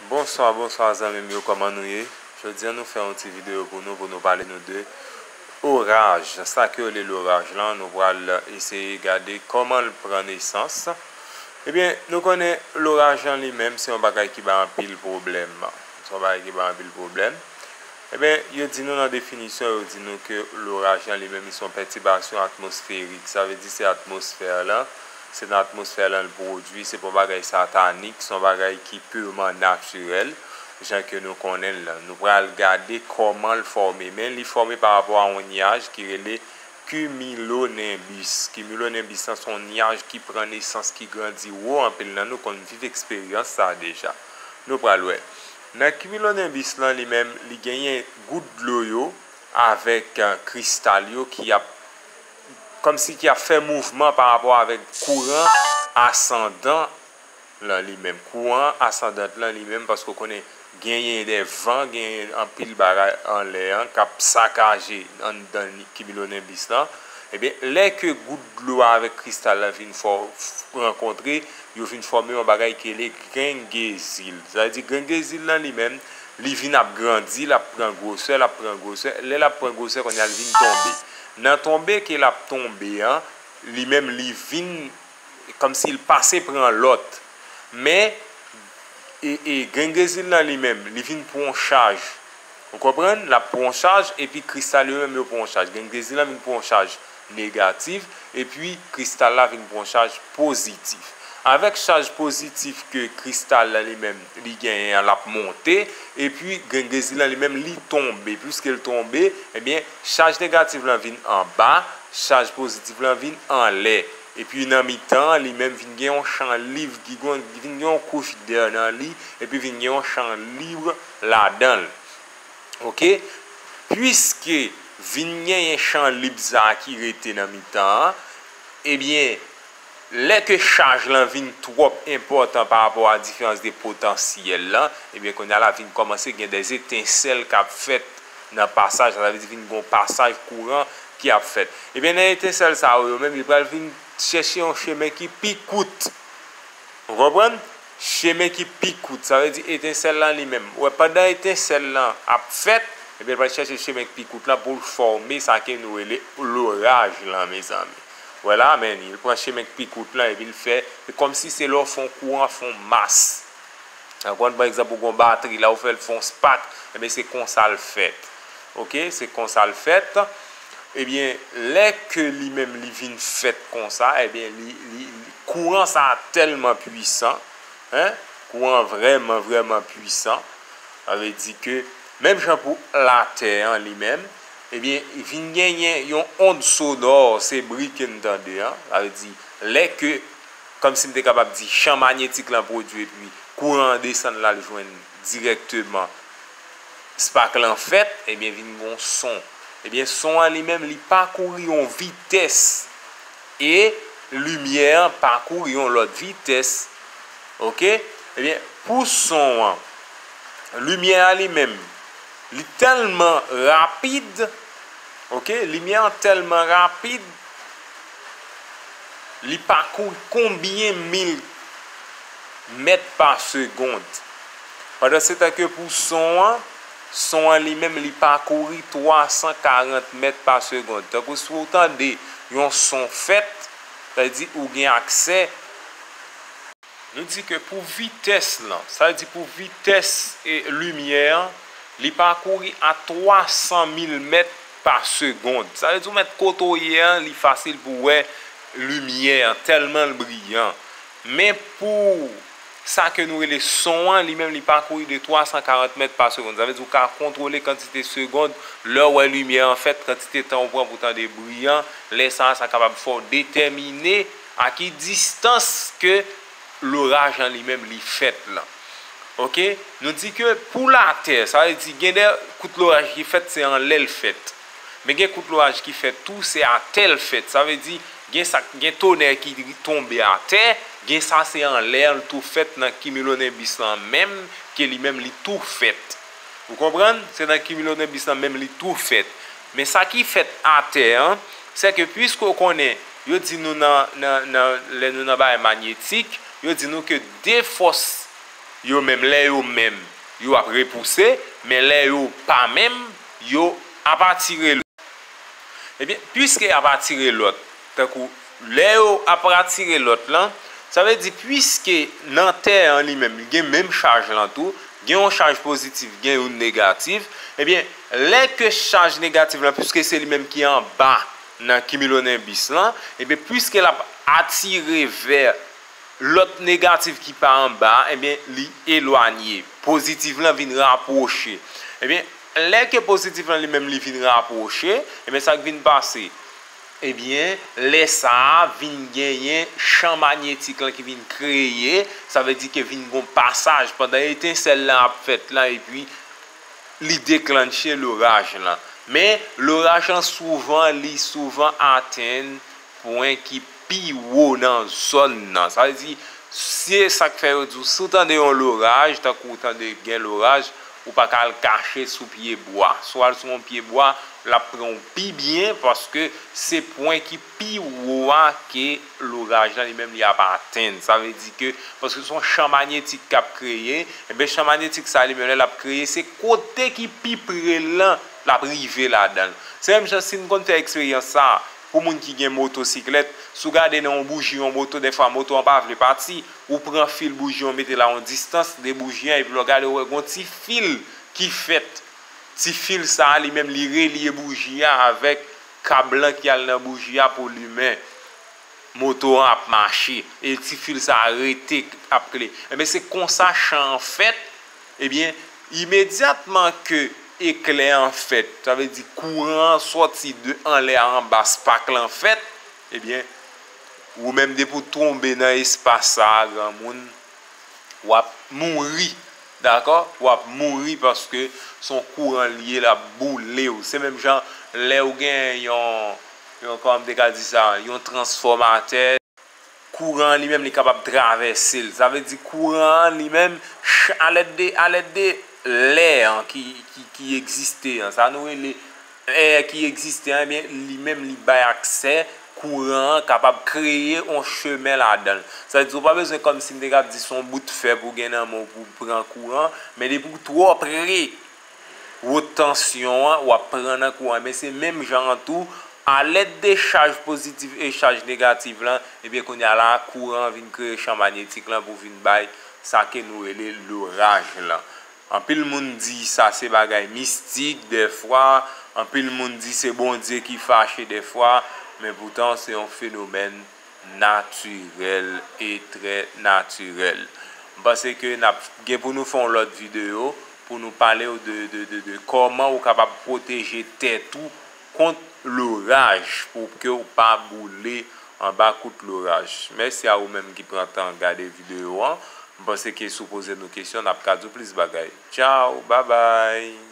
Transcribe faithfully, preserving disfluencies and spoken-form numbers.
Bonswa, bonswa zanmi m yo, kòman nou ye? Jodi a nou fè yon ti videyo pou nou, pou nou pale nou de oraj. Sa ke yo rele loraj lan, nou pral eseye gade kòman l pran nesans. Ebyen, nou konnen loraj lan li menm se yon bagay ki bay anpil pwoblèm. Se yon bagay ki bay anpil pwoblèm. Ebyen, yo di nou nan definisyon, yo di nou ke loraj lan li menm li se yon pètibasyon atmosferik. Sa vle di se atmosfè lan, se nan atmosfè lan l pwodui, se pa yon bagay satanik, se yon bagay ki piman natirèl, jan ke nou konnen l lan. Nou pral gade kòman l fòme, men li fòme pa rapò a yon nyaj ki rele cumulonimbus. Cumulonimbus lan se yon nyaj ki pran nesans, ki grandi wo, anpil nan nou konn viv eksperyans sa a deja. Nou pral wè. Nan cumulonimbus lan li menm, li genyen gout dlo yo avèk, eh, kristal yo ki ap, kòmsi ki ap fè mouvman pa rapò avèk kouran asandan lan li menm. Kouran asandan lan li menm, paske w konnen genyen de van, genyen anpil bagay anlè an k ap sakaje anndan cumulonimbus lan. Ebyen, lè ke gout dlo a avèk kristal lan vin fò, rankontre, yo vin fòme yon bagay ki rele grengezil. Sa vle di grengezil lan li menm, li vin ap grandi, l ap pran gwosè, l ap pran gwosè. Lè l ap pran gwosè, kounye a l vin tonbe. Nan tonbe ke l ap tonbe an, li menm li vin kòmsi l pase pran lòt. Men, e, e, grengezil lan li menm, li vin pran yon chaj. Ou konprann? L ap pran yon chaj, epi kristal yo menm yo pran yon chaj. Grengezil lan vin pran yon chaj negatif, epi kristal la vin pran yon chaj pozitif. Avèk chaj pozitif ke kristal la li menm li genyen an, l ap monte, epi grengezil lan li menm li tonbe. Piske l tonbe, ebyen, chaj negatif lan vin anba, chaj pozitif lan vin anlè. Epi nan mitan an, li menm vin gen yon chan lib, ki gon-, vin gen yon kouch dè nan li, epi vin gen yon chan lib ladan l. Oke? Piske vin genyen chan lib sa a ki rete nan mitan an, ebyen, lè ke chaj lan vin twòp enpòtan pa rapò a diferans de potansyèl lan, ebyen, kounye a la vin kòmanse gen de etensèl k ap fèt nan pasaj la, sa vle di vin gen yon pasaj kouran ki ap fèt. Ebyen, nan etensèl sa yo, yo menm, li pral vin chèche yon chemen ki pi kout. Ou konprann? Chemen ki pi kout. Sa vle di etensèl lan li menm. Ou wè, pandan etensèl lan ap fèt, ebyen, l pral chèche chemen ki pi kout lan pou l fòme sa ke nou rele loraj lan, mezanmi. Ou wè la, men li pran chemen ki pi kout lan, epi l fè, se kòmsi se lè w fè yon kouran, fè yon mas. Ou konprann, pa egzanp, ou gen yon batri, la ou fè l fè yon spak, ebyen, se konsa l fèt. Oke? Se konsa l fèt. Ebyen, lè ke li menm li vin fèt konsa, ebyen, li, li, li, kouran sa a tèlman pwisan, en? Kouran an vrèman, vrèman pwisan. Sa vle di ke, menm jan pou Latè an li menm, ebyen, vin genyen yon ond sonò, se bri ke n tande an. Sa vle di, lè ke, kòmsi m te kapab di, chan manyetik lan pwodui, epi kouran an desann, l al jwenn dirèkteman spak lan fèt, ebyen, vin gen yon son. Ebyen, son an li menm, li pakouri yon vitès. E limyè an pakouri yon lòt vitès. Oke? Ebyen, pou son an, limyè a li menm, li tèlman rapid, oke? Limyè an tèlman rapid, li pakouri konbyen mil mèt pa segond. Pandansetan ke pou son an, son an li menm, li pakouri twa san karant mèt pa segond. Tankou si w tande yon son fèt, sa vle di ou gen aksè. Nou di ke pou vitès lan, sa vle di pou vitès, e, limyè an, li pakouri a twa san mil mèt pa segond. Sa vle di ou mèt kote w ye an, li fasil pou w wè limyè an, tèlman l briyan. Men pou sa ke nou rele son an, li menm li pakouri de twa san karant mèt pa segond. Sa vle di ou ka kontwole kantite segond, lè w wè limyè an fèt, kantite tan ou pran pou tande bri an, lè sa a, sa kapab fè w detèmine a ki distans ke loraj an li menm li fèt lan. Oke? Nou di ke pou Latè, sa vle di gen de kout loraj ki fèt, se anlè l fèt. Men gen kout loraj ki fèt tou, se atè l fèt. Sa vle di, gen sa, gen tonè ki tonbe atè, gen sa se anlè an l tou fèt nan cumulonimbus lan menm, ke li menm li tou fèt. Ou konprann? Se nan cumulonimbus lan menm li tou fèt. Men sa ki fèt atè an, se ke piske w konnen, yo di nou nan, nan, nan, lè nou nan bagay manyetik, yo di nou ke de fòs Yo menm, lè yo menm, yo ap repouse, men lè yo pa menm, yo ap atire lòt. Ebyen, piske y ap atire lòt, tankou lè yo ap atire lòt lan, sa vle di piske nan tè an li menm, li gen menm chaj lan tou, gen yon chaj pozitif, gen youn negatif, ebyen, lè ke chaj negatif lan, piske se li menm ki anba nan kimilonenbis lan, ebyen, piske l ap atire vè lòt negatif ki pa anba a, ebyen, li elwanye. Pozitif lan vin rapwoche. Ebyen, lè ke pozitif lan li menm li vin rapwoche, ebyen, sa k vin pase? Ebyen, lè sa a vin genyen chan manyetik lan ki vin kreye, sa vle di ke vin gon pasaj pandan etensèl lan ap fèt lan, epi li deklanche loraj lan. Men, loraj lan souvan, li souvan atenn pwen ki pi wo nan zòn nan. Sa vle di, se sa k fè yo di w, si w tande yon loraj, tankou w tande gen loraj, ou pa ka al kache sou pye bwa. Si w al sou yon pye bwa, l ap pran w pi byen, paske se pwen ki pi wo a ke loraj lan li menm li ap atenn. Sa vle di ke, paske se yon chan manyetik k ap kreye, enben, chan manyetik sa li menm lè l ap kreye, se kote ki pi pre l lan l ap rive ladan l. Se menm jan si n konn fè eksperyans sa a, pou moun ki gen motosiklèt, si w gade nan yon bouji yon moto, dèfwa moto an pa vle pati, ou pran fil bouji an, mete l a yon distans de bouji an, epi lè w gade, ou wè gon ti fil ki fèt. Ti fil sa a, li menm, li relye bouji a avèk kab lan ki al nan bouji a pou limen moto an ap mache, e ti fil sa a rete ap kle. Enben, se konsa chan an fèt. Ebyen, imedyatman ke eklè an fèt, sa vle di kouran an sòti de anlè a anba spak lan fèt, ebyen, ou menm depi w tonbe nan espas sa a, granmoun, w ap mouri. Dakò? W ap mouri paske se yon kouran l ye, l ap boule w. Se menm jan lè w gen yon, yon, kòman m te ka di sa, yon transfòmatè, kouran an li menm li kapab travèse l. Sa vle di kouran an li menm, ch-, alèd de, alèd de lè an ki, ki, ki egziste an, sa nou rele èr ki egziste an, ebyen, li menm li bay aksè kouran an kapab kreye yon chemen ladan l. Sa vle di, ou pa bezwen kòmsi m te kab di se yon bout fè pou w gen nan men w pou w pran kouran, men depi w twò pre, wot tansyon an, w ap pran nan kouran. Men se menm jan an tou, alèd de chaj pozitif e chaj negatif lan, ebyen, kounye a la, kouran an vin kreye chan manyetik lan pou vin bay sa ke nou rele loraj lan. Anpil moun di sa se bagay mistik dèfwa, anpil moun di se Bondye ki fache dèfwa, men poutan se yon fenomèn natirèl e trè natirèl. M panse ke n ap gen pou nou fè yon lòt videyo pou nou pale w de, de, de, de kòman ou kapab pwoteje tèt ou kont loraj pou ke w pa boule anba kout loraj. Mèsi a ou menm ki pran tan gade videyo an. M panse ke si w poze nou kesyon, n ap ka di w plis bagay. Tchaw, babay!